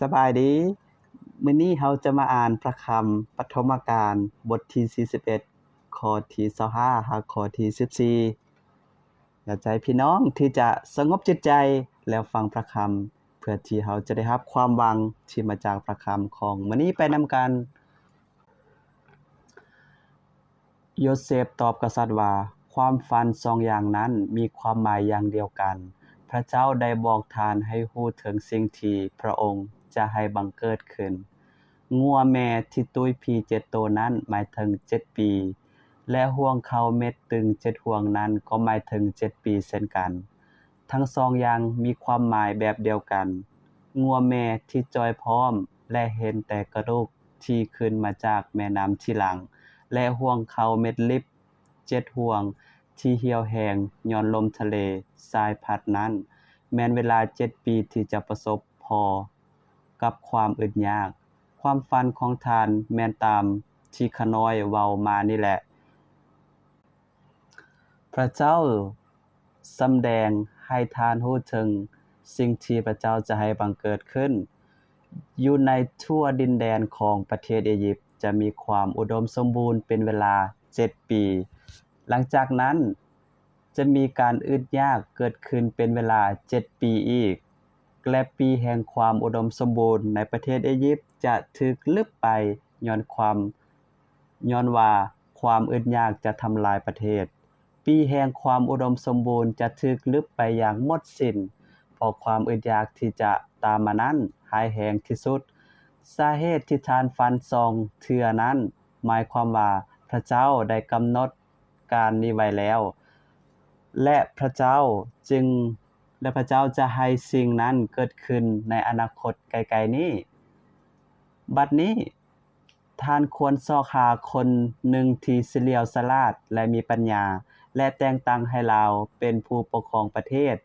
ສະບາຍດີ. ມື້ນີ້ເຮົາຈະມາອ່ານພະຄຳປະຖົມມະການ ບົດທີສີ່ສິບເອັດ ຂໍ້ທີຊາວຫ້າ ຫາຂໍ້ທີສິບສີ່. ຢາກຈະໃຫ້ພີ່ນ້ອງທີ່ຈະສະຫງົບຈິດໃຈ ແລ້ວຟັງພະຄຳ ເພື່ອທີ່ເຮົາຈະໄດ້ຮັບຄວາມຫວັງທີ່ມາຈາກພະຄຳຂອງມື້ນີ້ໄປນຳກັນ. ໂຍເຊບຕອບກະສັດວ່າ, ຄວາມຝັນສອງຢ່າງນັ້ນມີຄວາມໝາຍຢ່າງດຽວກັນ. ພະເຈົ້າໄດ້ບອກທ່ານໃຫ້ຮູ້ເຖິງສິ່ງທີ່ພະອົງຈະໃຫ້ບັງເກີດຂຶ້ນ. ງົວແມ່ທີ່ຕຸ້ຍຜີເຈັດໂຕນັ້ນໝາຍເຖິງເຈັດປີ, ແລະ ຫ່ວງເຂົ້າເມັດຕຶງເຈັດຫ່ວງນັ້ນກໍໝາຍເຖິງເຈັດປີເຊັ່ນກັນ. ທັງສອງຢ່າງມີຄວາມໝາຍແບບດຽວກັນ. ງົວແມ່ທີ່ຈ່ອຍພ້ອມ ແລະ ເຫັນແຕ່ກະດູກທີ່ຂຶ້ນມາຈາກແມ່ນ້ຳທີຫຼັງ ແລະ ຫ່ວງເຂົ້າເມັດລິບເຈັດຫ່ວງທີ່ຫ່ຽວແຮງຍ້ອນລົມທະເລຊາຍພັດນັ້ນ ແມ່ນເວລາເຈັດປີທີ່ຈະປະສົບພໍ້ກັບຄວາມອຶດຍາກ. ຄວາມຝັນຂອງທ່ານແມ່ນຕາມທີ່ຂ້ານ້ອຍເວົ້າມານີ້ແຫຼະ. ພະເຈົ້າສຳແດງໃຫ້ທ່ານຮູ້ເຖິງສິ່ງທີ່ພະເຈົ້າຈະໃຫ້ບັງເກີດຂຶ້ນ. ຢູ່ໃນທົ່ວດິນແດນຂອງປະເທດເອຢິບ ຈະມີຄວາມອຸດົມສົມບູນເປັນເວລາເຈັດປີ. ຫຼັງຈາກນັ້ນ ຈະມີການອຶດຍາກເກີດຂຶ້ນເປັນເວລາເຈັດປີອີກ ແລະ ປີແຫ່ງຄວາມອຸດົມສົມບູນໃນປະເທດເອຢິບຈະຖືກລຶບໄປຍ້ອນຄວາມ ຍ້ອນວ່າຄວາມອຶດຍາກຈະທຳລາຍປະເທດ. ປີແຫ່ງຄວາມອຸດົມສົມບູນຈະຖືກລຶບໄປຢ່າງໝົດສິ້ນ ເພາະຄວາມອຶດຍາກທີ່ຈະຕາມມານັ້ນຮ້າຍແຮງທີ່ສຸດ. ສາເຫດທີ່ທ່ານຝັນສອງເທື່ອນັ້ນ ໝາຍຄວາມວ່າພະເຈົ້າໄດ້ກຳນົດການນີ້ໄວ້ແລ້ວ ແລະ ພະເຈົ້າຈຶ່ງ ແລະ ພະເຈົ້າຈະໃຫ້ສິ່ງນັ້ນເກີດຂຶ້ນໃນອະນາຄົດໃກ້ໆນີ້. ບັດນີ້ ທ່ານຄວນຊອກຫາຄົນໜຶ່ງທີ່ສະຫຼຽວສະຫຼາດ ແລະ ມີປັນຍາ ແລະ ແຕ່ງຕັ້ງໃຫ້ລາວເປັນຜູ້ປົກຄອງປະເທດ.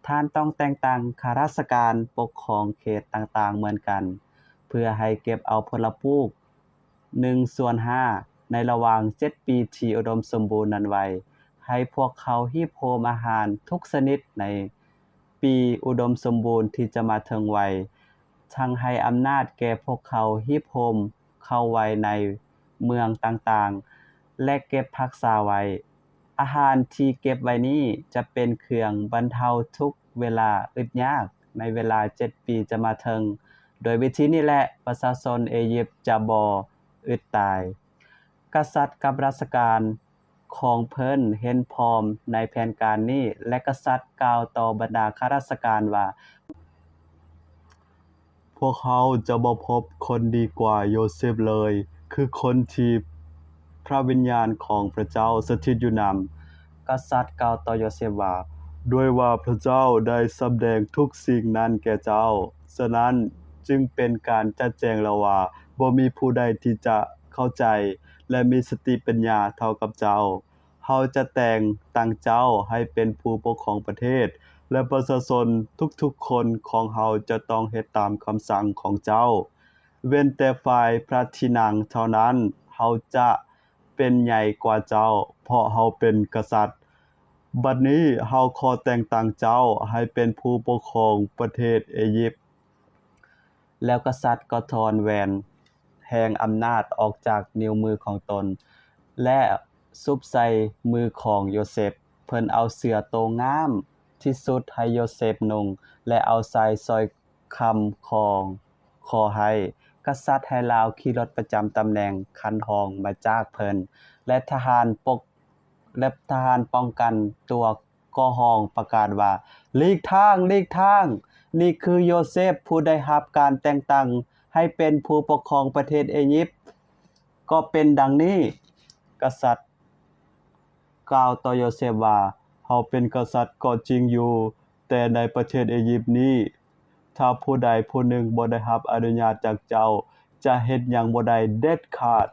ທ່ານຕ້ອງແຕ່ງຕັ້ງຂ້າລາຊະການປົກຄອງເຂດຕ່າງໆເໝືອນກັນ ເພື່ອໃຫ້ເກັບເອົາຜົນລະປູກໜຶ່ງສ່ວນຫ້າໃນລະຫວ່າງເຈັດປີທີ່ອຸດົມສົມບູນນັ້ນໄວ້ ໃຫ້ພວກເຂົາຮີບໂຮມອາຫານທຸກຊະນິດໃນ ປີອຸດົມສົມບູນທີ່ຈະມາເຖິງໄວ, ທັງໃຫ້ອຳນາດແກ່ພວກເຂົາຮີບໂຮມເຂົ້າໄວ້ໃນເມືອງຕ່າງໆ ແລະ ເກັບຮັກສາໄວ້. ອາຫານທີ່ເກັບໄວ້ນີ້ຈະເປັນເຄື່ອງບັນເທົາທຸກເວລາອຶດຍາກໃນເວລາເຈັດປີຈະມາເຖິງ. ໂດຍວິທີນີ້ແຫຼະ ປະຊາຊົນເອຢິບຈະບໍ່ອຶດຕາຍ. ກະສັດກັບລາຊະການ ຂອງເພິ່ນເຫັນພ້ອມໃນແຜນການນີ້ ແລະ ກະສັດກ່າວຕໍ່ບັນດາຂ້າລາຊະການວ່າ, ພວກເຮົາຈະບໍ່ພົບຄົນດີກວ່າໂຍເຊບເລີຍ, ຄືຄົນທີ່ພະວິນຍານຂອງພະເຈົ້າສະຖິດຢູ່ນຳ. ກະສັດກ່າວຕໍ່ໂຍເຊບວ່າ, ດ້ວຍວ່າພະເຈົ້າໄດ້ສຳແດງທຸກສິ່ງນັ້ນແກ່ເຈົ້າ, ສະນັ້ນຈຶ່ງເປັນການຈະແຈ້ງແລ້ວວ່າ ບໍ່ມີຜູ້ໃດທີ່ຈະເຂົ້າໃຈ ແລະ ມີສະຕິປັນຍາເທົ່າກັບເຈົ້າ. ເຮົາຈະແຕ່ງຕັ້ງເຈົ້າໃຫ້ເປັນຜູ້ປົກຄອງປະເທດ ແລະ ປະຊາຊົນທຸກໆຄົນຂອງເຮົາຈະຕ້ອງເຮັດຕາມຄຳສັ່ງຂອງເຈົ້າ. ເວັ້ນແຕ່ຝ່າຍພະທີ່ນັ່ງເທົ່ານັ້ນ, ເຮົາຈະເປັນໃຫຍ່ກວ່າເຈົ້າ, ເພາະເຮົາເປັນກະສັດ. ບັດນີ້ເຮົາຂໍແຕ່ງຕັ້ງເຈົ້າໃຫ້ເປັນຜູ້ປົກຄອງປະເທດເອຢິບ. ແລ້ວກະສັດກໍຖອນແຫວນແຫ່ງອຳນາດອອກຈາກນິ້ວມືຂອງຕົນ ແລະ ຊຸບໃສ່ມືຂອງໂຍເຊບ. ເພິ່ນເອົາເສື້ອໂຕງາມທີ່ສຸດໃຫ້ໂຍເຊບນຸ່ງ ແລະ ເອົາສາຍສ້ອຍຄຳຂອງຂໍໃຫ້. ກະສັດໃຫ້ລາວຂີ່ລົດປະຈຳຕຳແໜ່ງຄັນຮອງມາຈາກເພິ່ນ ແລະ ທະຫານປົກ ແລະ ທະຫານປ້ອງກັນຕົວກໍຮ້ອງປະກາດວ່າ, ຫຼີກທາງ! ຫຼີກທາງ! ນີ້ຄືໂຍເຊບ ຜູ້ໄດ້ຮັບການແຕ່ງຕັ້ງໃຫ້ເປັນຜູ້ປົກຄອງປະເທດເອຢິບ. ກໍເປັນດັ່ງນີ້, ກະສັດກ່າວຕໍ່ໂຍເຊບວ່າ, ເຮົາເປັນກະສັດກໍຈິງຢູ່, ແຕ່ໃນປະເທດເອຢິບນີ້ ຖ້າຜູ້ໃດຜູ້ໜຶ່ງບໍ່ໄດ້ຮັບອະນຸຍາດຈາກເຈົ້າ, ຈະເຮັດຫຍັງບໍ່ໄດ້ເດັດຂາດ.